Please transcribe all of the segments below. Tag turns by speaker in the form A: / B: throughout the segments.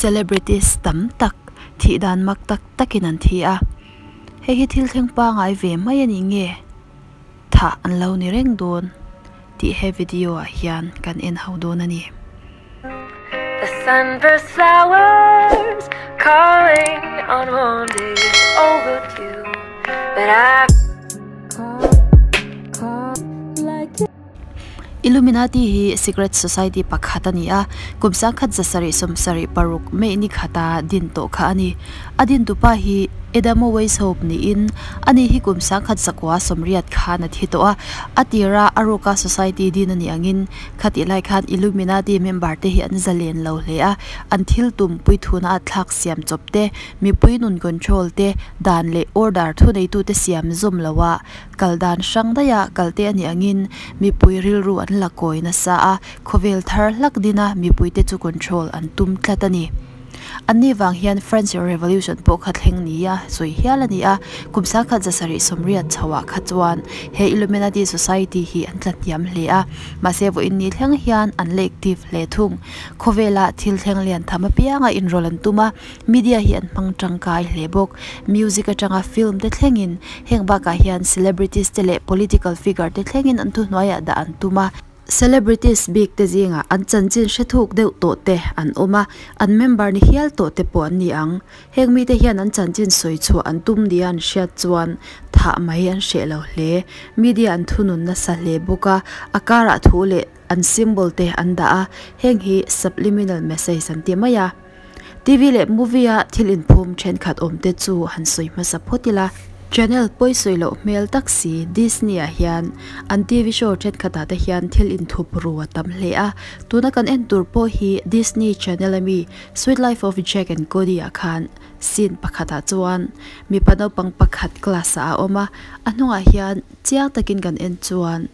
A: Celebrities tam tak thih dan mak tak takin an thi a, hei hi thil thleng pangai ve mai a ni nge thah an lo ni reng dawn tih he video ah hian kan en ho dawn a ni.
B: The sunburst flowers calling on one day it's overdue but I
A: Illuminati hi secret society pakhat a ni a, kum sangkhat zasarih sawmsarih paruk May ni khata din tawh kha a ni. A dintupa hi Adamo Weishaupt niin ani hi kum sangkhat zakua sawmriat khan a thi tawh a, a tira a ruka society din a nih angin Khatih lai khan Illuminati member te hi an zalen lo hle a, an thil tum puithuna a thlak siam chawp te, mipui nun control te, dan leh order thuneitute siam zawm lo a, kal dan hrang daih a kal te a nih angin mipui rilru an la kawi nasa a, khawvel thar hlak dina mipuite chu control an tum tlat a ni. Anni vang hian French Revolution pawh kha thleng ni a sawi hial a ni a, kum sangkhat zasarih sawmriat chhoah kha chuan he Illuminati Society hi an tla hniam hle a, mahse vawiin ni thleng hian an la active hle thung. Khawvela thil thleng lian tham apianga inrawlh an tum a, media hi an hmang tangkai hle bawk. Music atanga film te thlengin heng bakah hian celebrities te leh political figure te thlengin an thuhnuaiah dah an tum a. Celebrities bik te zingah an chanchin hre thuk deuh tawh te an awm a, an member ni hial tawh te pawh an ni ang. Heng mite hian an chanchin sawi chhuah an tum nia an hriat chuan thah mai an hreh lo hle. Media an thunun nasa hle bawk a, a karah thu leh an symbol te an dah a, heng hi subliminal message an ti mai a. TV leh movie a thil inphum thenkhat awm te chu han sawi hmasa phawt ila. Channel pawi sawi loh hmel tak si Disney ah hian an TV show thenkhat ah te hian thil inthup ru a tam hle a, tuna kan en tur pawh hi Disney channel ami Sweet Life of Jack and Cody ah khan scene pakhat ah chuan mipa naupang pakhat class ah a awm a, a hnungah hian chiang takin kan en chuan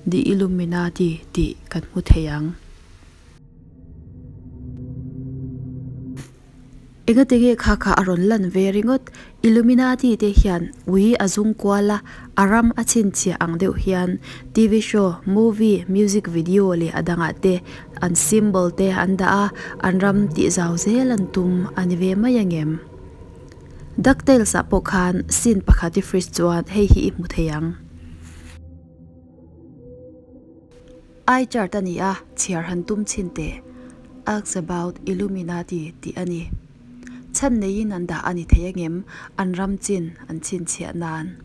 A: The Illuminati tih kan hmu thei ang. Engati nge kha kha a rawn lan ve ringawt? Illuminati te hian ui a zung kual a, a ram a chhinchhiah ang deuh hian TV show, movie, music video leh a dangah te an symbol te an dah a, an ram tih zau zel an tum a ni ve mai angem? Ducktales ah pawh khan scene pakhat i fridge chuan hei hi i hmu thei ang. Eye chart a ni a, chhiar han tum chhin teh. Ask about Illuminati tih a ni. Chhan neiin an dah a ni thei angem, an ram chin an chhinchhiah nan.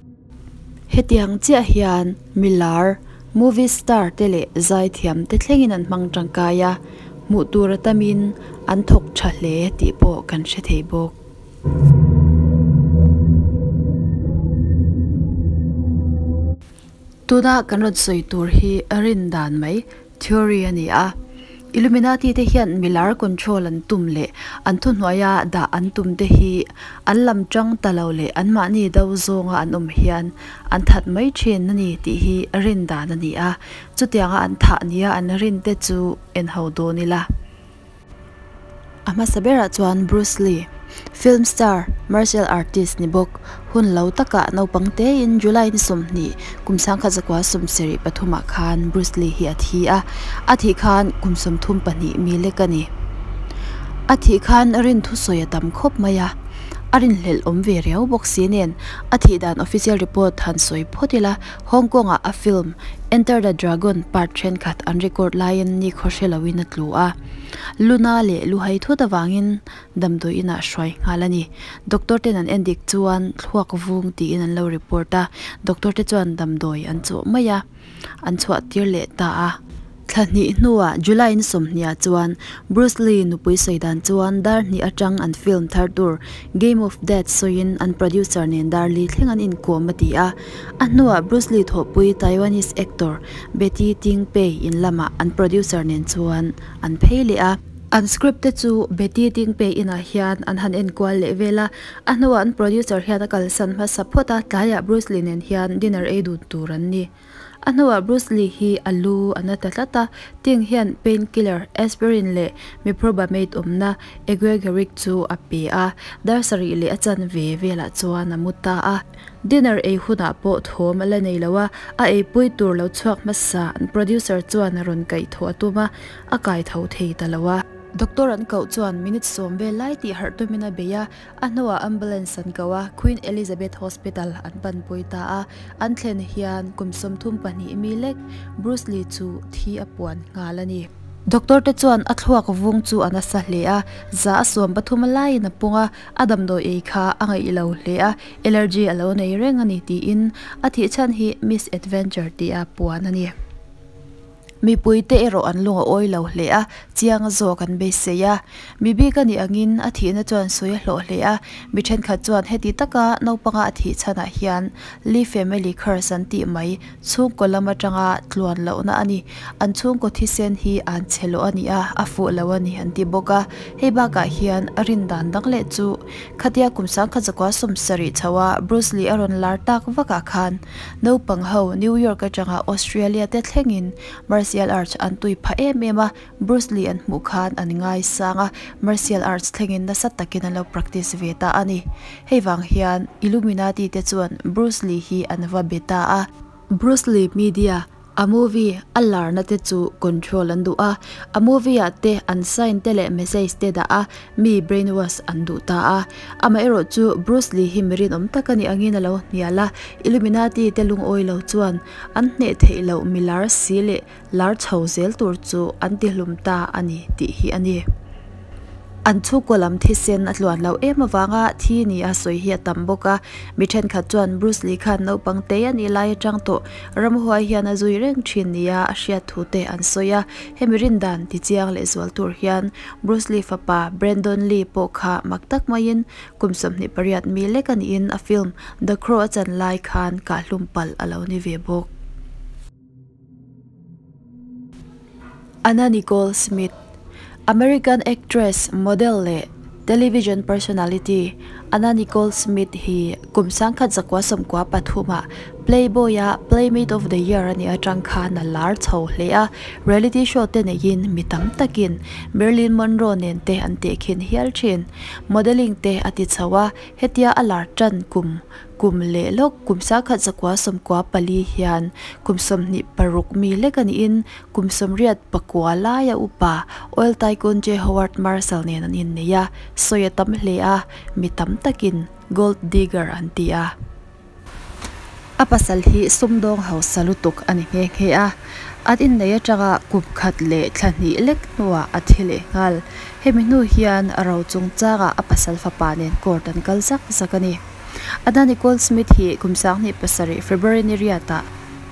A: Hetiang chiah hian milar, movie star te leh zaithiam te thlengin an hmang tangkai a, hmuh tur a tamin an thawk tha hle tih pawh kan hre thei bawk. Tuna kan rawn sawi tur hi rin dan mai, theory, a ni a. Illuminati te hian milar control an tum leh an thuhnuaia dah an tum te hi an lam tang ta lo leh anmahni do zawnga an awm hian an that mai thin a ni tih hi rin dan a ni a. Chutianga an thah nia an rin te chu en ho dawn ila. A hmasa berah chuan Bruce Lee, film star, martial artist ni bawk, hun lo takah naupang tein July ni 20, kum sangkhat zakua 73 ah khan Bruce Lee hi a thi a, a thih khan kum 32 mi lek a ni. A thih khan rin thusawi a tam khawp mai a, a rinhlelh awm ve riau bawk si nen a thih dan official report han sawi phawt ila Hong Kong ah a film Enter the Dragon part thenkhat an record laiin ni khaw hre loin a tlu a. Luna leh luhai thut avangin damdawi inah hruai nghal a ni. Doctor ten an endik chuan thluak vung tiin an lo report a, doctor te chuan damdawi an chawh mai a, an chhuah tir leh ta a. Thla hnih hnuah July ni 20 ah chuan Bruce Lee nupui sawi dan chuan dar hnih atang an film thar tur Game of Death sawiin an producer nen dar li thleng an inkawm a ti a. A hnuah Bruce Lee thawhpui Taiwanese actor Betty Ting Pei in lamah an producer nen chuan an phei leh a. An script te chu Betty Ting Pei inah hian an han enkual leh vel a. A hnuah an producer hian a kalsan hmasa phawt a, tlaiah Bruce Lee nen hian dinner ei dun tur an ni. A hnuah Bruce Lee hi a lu a na ta tlat a, Ting hian pain killer, aspirin leh meprobamate awmna Eguegeric chu a pe a, dar sarih leh a chan ve velah chuan a mu ta a. Dinner ei hunah pawh thawm a la nei lo a, a eipui tur lo chhuak hmasa an producer chuan a rawn kaih thawh a tum a, a kai tho thei ta lo a. Doctor an koh chuan minute sawm vel lai tih harh tumin a bei a, a hnuah ambulance an ko a, Queen Elizabeth Hospital an panpui ta a, an thlen hian kum 32 mi lek Bruce Lee chu thi a puan nghal a ni. Doctor te chuan a thluak vung chu a nasa hle a, za a 13 laiin a pung a, a damdawi ei kha a ngaih lo hle a, allergy a lo nei reng a ni tiin a thih chhan hi misadventure tia puan a ni. Mipui te erawh an lung a awi lo hle a, chiang zawk an beisei a. Mi bik a nih angin a thihna chuan sawi a hlawh hle a, mi thenkhat chuan heti taka naupanga a thih chhanah hian Lee family curse an tih mai chhungkaw lam atanga tluan lohna a ni. An chhungkaw thisen hi an chhe loh a ni a, a fuh lo a ni an ti bawk a. Hei bakah hian a rin dan dang leh chu khatia kum 1970 chho a Bruce Lee a rawn lar tak vakah khan Naupang ho New York atanga Australia te thlengin martial arts an tui phah em em a, Bruce Lee an hmuh khan an ngaisang a, martial arts thlengin nasa takin an lo practice ve ta a ni. Hei vang hian Illuminati te chuan Bruce Lee hi an va be ta a. Bruce Lee media A movie a larna te chu control an duh a, a movie ah te an sign te leh message te dah a, mi brainwash an duh ta a. Amaherawh chu Bruce Lee hi mi rinawm tak a nih angin a lo hnial a, Illuminati te lungawi lo chuan an hneh theih loh mi lar si leh lar chho zel tur chu an ti hlum ta a ni tih hi a ni. An chhungkaw lam thisen a tluan loh em avanga thi ni a sawi hi a tam bawk a, mi thenkhat chuan Bruce Lee khan naupang te a nih lai atang tawh ramhuai hian a zui reng thin nia a hriat thu te an sawi a, hemi rindan ti chiang leh zual tur hian Bruce Lee fapa Brandon Lee pawh kha mak tak maiin kum 28 mi lek a niin a film The Crow a chan lai khan kahhlum palh a lo ni ve bawk. Anna Nicole Smith, American actress, model leh television personality Anna Nicole Smith hi kum 1993 ah Playboy a Playmate of the Year a nih atang khan a lar chho hle a, reality show te neiin mi tam takin Marilyn Monroe nen te an tehkhin hial thin. Modelling te a ti chho a, hetia a lar tan kum Kum leh lawk kum 1994 hian kum 26 mi lek a niin kum 89 laia upa oil tycoon J Howard Marshall nen an innei a, sawi a tam hle a, mi tam takin gold digger an ti a. A pasal hi sumdawng hausa lutuk a ni nghe nghe a, an innei atanga kum khat leh thla hnih lek hnuah a thi leh nghal. Hemi hnu hian ro chungchangah a pasal fapa nen court an kal zak zak a ni. Anna Nicole Smith hi kum 2007 February ni riatah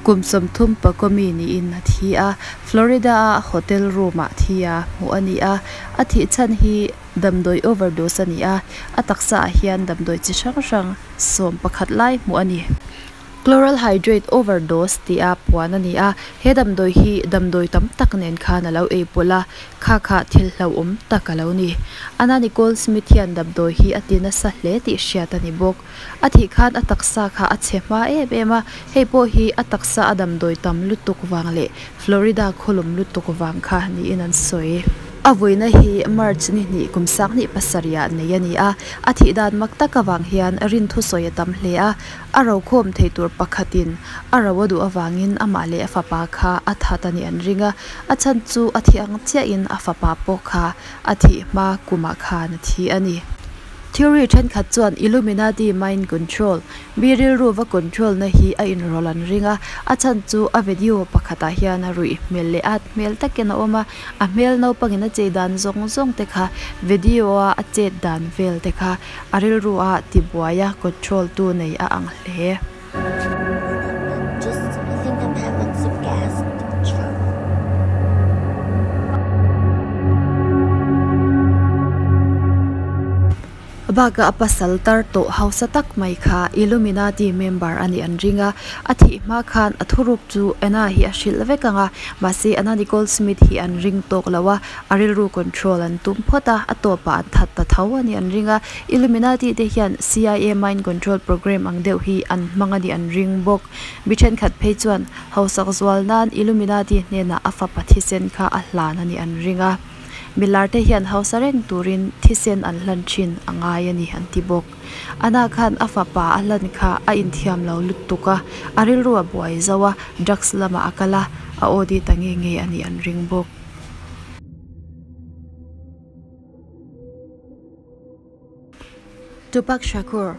A: kum 30 pakua mi niin a thi a, Florida-a hotel room-ah thi a hmuh a ni a. A thih chhan hi damdawi overdose a ni a, a taksaah hian damdawi chi hrang hrang 11 lai hmuh a ni. Chloral hydrate overdose tih a puan a ni a, he damdawi hi damdawi tam tak nen khan a lo ei pawlh a, kha kha thil hlauhawm tak a lo ni. Anna Nicole Smith hian damdawi hi a ti nasa hle tih hriat a ni bawk. A thih khan a taksa kha a chhe hma em em a, hei pawh hi a taksa a damdawi tam lutuk vang leh Florida khawlum lutuk vang kha niin an sawi. A vuina hi March ni hnih kum 2007 ah nei a ni a, a thih dan mak tak avang hian rin thusawi a tam hle a, A rokhawm thei tur pakhatin a ro a duh avangin amah leh a fapa kha a that a nih an ring a, a chhan chu a thi ang chiahin a fapa pawh kha a thih hma kumah khan a thi a ni. Theory thenkhat chuan Illuminati mind control, mi rilru va control na hi a inrawlh an ring a, a chhan chu a video pakhatah hian a ruih hmel leh at hmel takin a awm a, a hmel naupangin a chei dan zawng zawng te kha video a a chet dan vel te kha A rilru a tibuai a control tu nei a ang hle. Bakah a pasal tar tawh hausa tak mai kha Illuminati member a nih an ring a, a thih hma khan a thurup chu Anna hi a hrilh vek ang a, mahse Anna Nicole Smith hi an ring tawk lo a, A rilru control an tum phawt a, a tawpah an that ta tho a nih an ring a. Illuminati te hian CIA mind control program ang deuh hi an hmang a nih an ring bawk. Mi thenkhat phei chuan hausak zual nan Illuminati hnenah a fapa thisen kha a hlan a nih an ring a. Milar te hian hausa reng turin thisen an hlan thin a ngai a ni an ti bawk. Ana khan a fapa a hlan kha a inthiam lo lutuk a, a rilru a buai zo a, drugs lamah a kal a, a aw di ta nge nge a nih an ring bawk. Tupac Shakur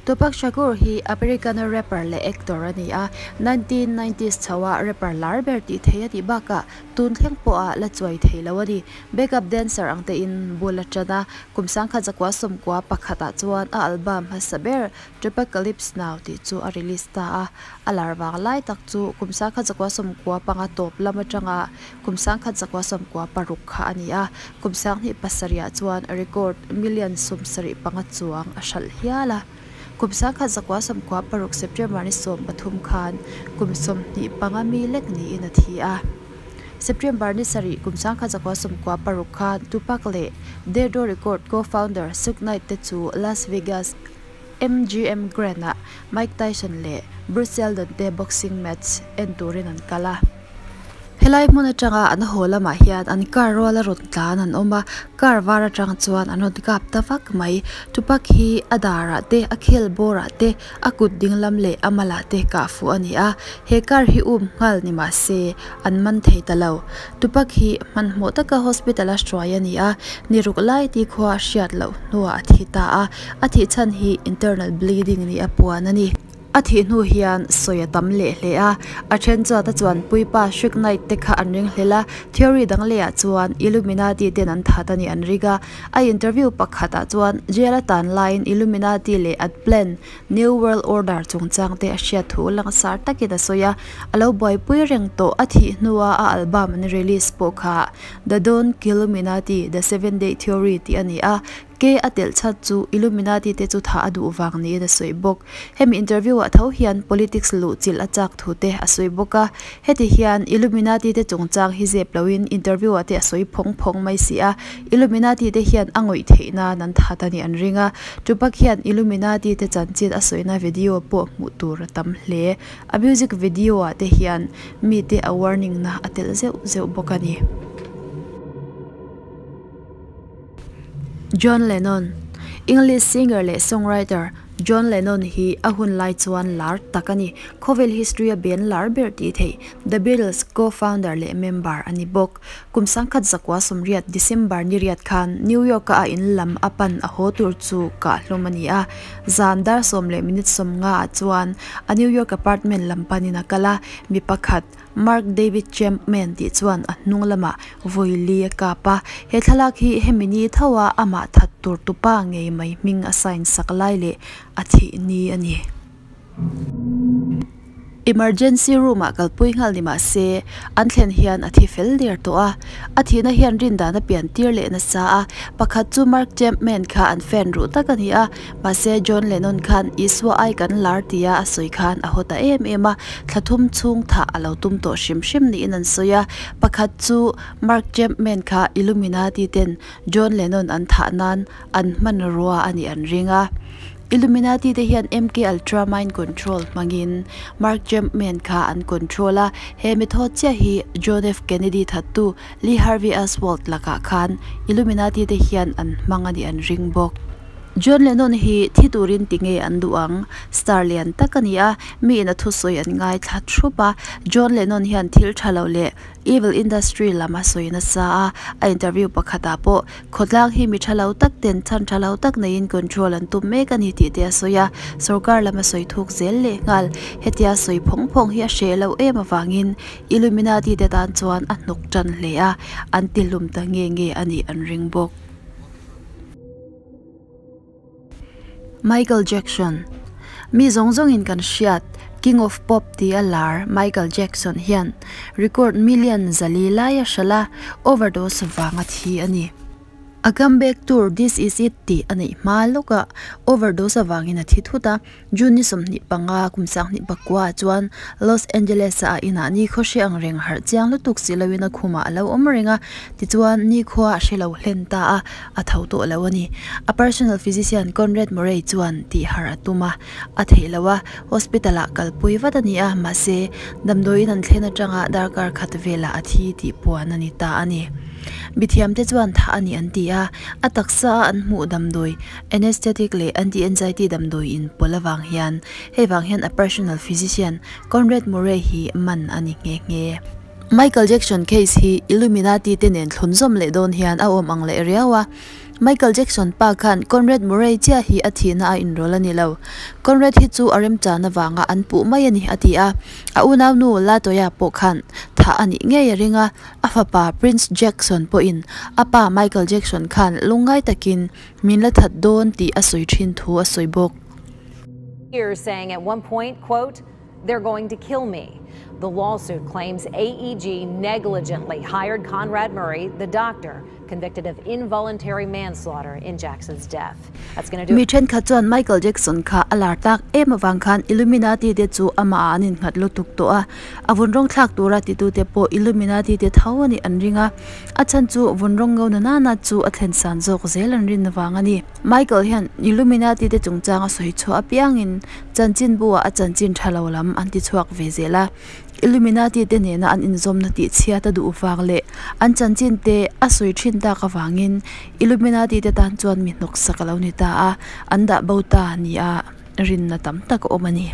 A: Tupac Shakur hi American rapper leh actor a ni a, 1990s chhoa rapper lar ber tih theih a tih bakah tun thleng pawha la chuai thei lo a ni. Backup dancer ang tein bul a tan a, kum sangkhat zakua sawmkua pakhatah chuan a album hmasa ber Tupacalypse Now tih chu a release ta a, a lar vang lai tak chu kum sangkhat zakua sawmkua panga tawp lam atanga kum sangkhat zakua sawmkua paruk kha a ni a, kum sanghnih pasarihah chuan record million sawmsarih panga chuang a hralh hial a. Kum sangkhat zakua sawmkua paruk September ni 13 khan kum 25 mi lek niin a thi a. September ni sarih kum sangkhat zakua 96 khan Tupac leh Death Row Record co-founder Suge Knight te chu Las Vegas MGM Grand ah Mike Tyson leh Bruce Seldon te boxing match en turin an kal a. Helai hmun atanga an haw lamah hian an car ruala rawn tlan an awm a, car var atang chuan an rawn kap ta vak mai. Tupac hi a darah te, a khel bawrah te, a kut dinglam leh a malah te kah fuh a ni a. He car hi um nghal ni mah se an man thei ta lo. Tupac hi hmanhmawh taka hospital a hruai a ni a, ni ruk lai ti khua a hriat loh hnuah a thi ta a, a thih chhan hi internal bleeding ni a puan a ni. A thih hnu hian sawi a tam leh hle a, a then chuan a chuanpuipa Suge Knight te kha an ring hlel a, theory dang lehah chuan Illuminati ten an that a nih an ring a. A interview pakhatah chuan jail a tan laiin Illuminati leh an plan New World Order chungchang te a hriat thu langsar takin a sawi a, a lo buaipui reng tawh a thih hnua a album an release pawh kha The Don Killuminati, The Seven Day Theory tih a ni a, Ke a telh chhat chu Illuminati te chu thah a duh vang niin a sawi bawk. Hemi interview ah tho hian politics luh chilh a chak thu te a sawi bawk a. Heti hian Illuminati te chungchang hi zep loin interview ah te a sawi phawng phawng mai si a. Illuminati te hian a ngawih theih nan an that a nih an ring a. Tupac hian Illuminati te chanchin a sawina video pawh hmuh tur a tam hle. A music video ah te hian mite a warning na a telh zeuh zeuh bawk a ni. John Lennon, English singer leh songwriter John Lennon hi a hun lai chuan lar tak a ni. Khawvel history a ben lar ber tih theih The Beatles co-founder leh member a ni bawk. Kum sangkhat zakua sawmriat December ni riat khan New York-a a in lam a pan a haw tur chu kah hlawm a ni a. Zan dar sawm leh minute sawmnga ah chuan a New York apartment lam panin a kal a, mi pakhat Mark David Chapman tih chuan a hnung lamah vawi li a kap a, he thlalak hi hemi ni tho a amah that tur tupa ngei mai hming a sign sak lai leh a thih ni a ni. Emergency room ah kalpui nghal ni mah se an thlen hian a thi fel der tawh a, a thihna hian rindan a pian tir leh nasa a, pakhat chu Mark Chapman kha an fan ruh tak a ni a, Mahse John Lennon khan Isua ai kan lar tia a sawi khan a haw ta em em a, thla thum chhung thah a lo tum tawh hrim hrim niin an sawi a. Pakhat chu Mark Chapman kha Illuminati ten John Lennon an thah nan an hmanrua a nih an ring a. Illuminati te hian MK Ultra mind control hmangin Mark Chapman kha an control a, he method chiah hi John F Kennedy thattu Lee Harvey Oswald lakah khan Illuminati te hian an hmang a nih an ring bawk. John Lennon hi thi turin ti nge an duh ang? Star lian tak a ni a, mi in a thusawi an ngaithla thup a. John Lennon hian thil tha lo leh evil industry lam a sawi nasa a, a interview pakhatah pawh khawtlang hi mi tha lo tak ten chhan tha lo tak neiin control an tum mek a ni tih te a sawi a, sorkar lam a sawi thuk zel leh nghal. Hetia sawi phawng phawng hi a hreh loh em avangin Illuminati te tan chuan a hnawk tan hle a, an ti hlum ta nge nge a nih an ring bawk. Michael Jackson Mi zawng zawngin kan hriat King of Pop ti a lar Michael Jackson hian record million zali lai a hralh a, overdose vanga thi a ni. A comeback tour This Is It tih a neih hma lawkah overdose avangin a thi thut a, June ni 25 kum 2009 ah chuan Los Angeles a a inah nikhua hre ang reng harh chiang lutuk si loin a khumah a lo awm reng a, tichuan nikhua a hre lo hlen ta a, a tho tawh lo a ni. A personal physician Conrad Murray chuan tih harh a tum a, a theih lo a, hospital ah kalpui vat a ni a, mahse damdawiin an thlen atanga darkar khat velah a thi tih puan a ni ta a ni. Mithiamte chuan thah a ni an ti a, a taksa a an hmuh damdawi Anesthetic leh anti-anxiety damdawi in pawlh avang hian hei vang hian a personal physician Conrad Murray hi man a ni nghe nghe. Michael Jackson case hi Illuminati te nen thlunzawm leh dawn hian a awm ang leh riau a. Michael Jackson pa khan Conrad Murray chiah hi a thihna a inrawlh a ni lo. Conrad hi chu a remchana vanga an puh mai a ni, a ti a. A unaunu Latoya pawh khan thah a nih ngei a ring a, a fapa Prince Jackson pawhin a pa Michael Jackson khan lungngai takin min la that dawn tih a sawi thin thu a sawi bawk.
C: Saying at one point, quote, they're going to kill me. The lawsuit claims AEG negligently hired Conrad Murray, the doctor, convicted of involuntary manslaughter in Jackson's death. That's going to do
A: Mi thenkhat chuan Michael Jackson kha a lar tak em avang khan Illuminati te chu amah ah an innghat lutuk tawh a, a vun rawng thlak tura titute pawh Illuminati te tho a nih an ring a, a chhan chu vun rawng ngo na nana chu a thlen san zawk zel an rin avang a ni. Michael hian Illuminati te chungchang a sawi chhuah apiangin chanchinbu ah a chanchin tha lo lam an ti chhuak ve zel a. Illuminati te nena an inzawmna tih chhiat a duh vang leh an chanchin te a sawi thin tak avangin Illuminati te tan chuan mi hnawksak a lo ni ta a, an dah bo ta nia rinna tam tak a awm a ni.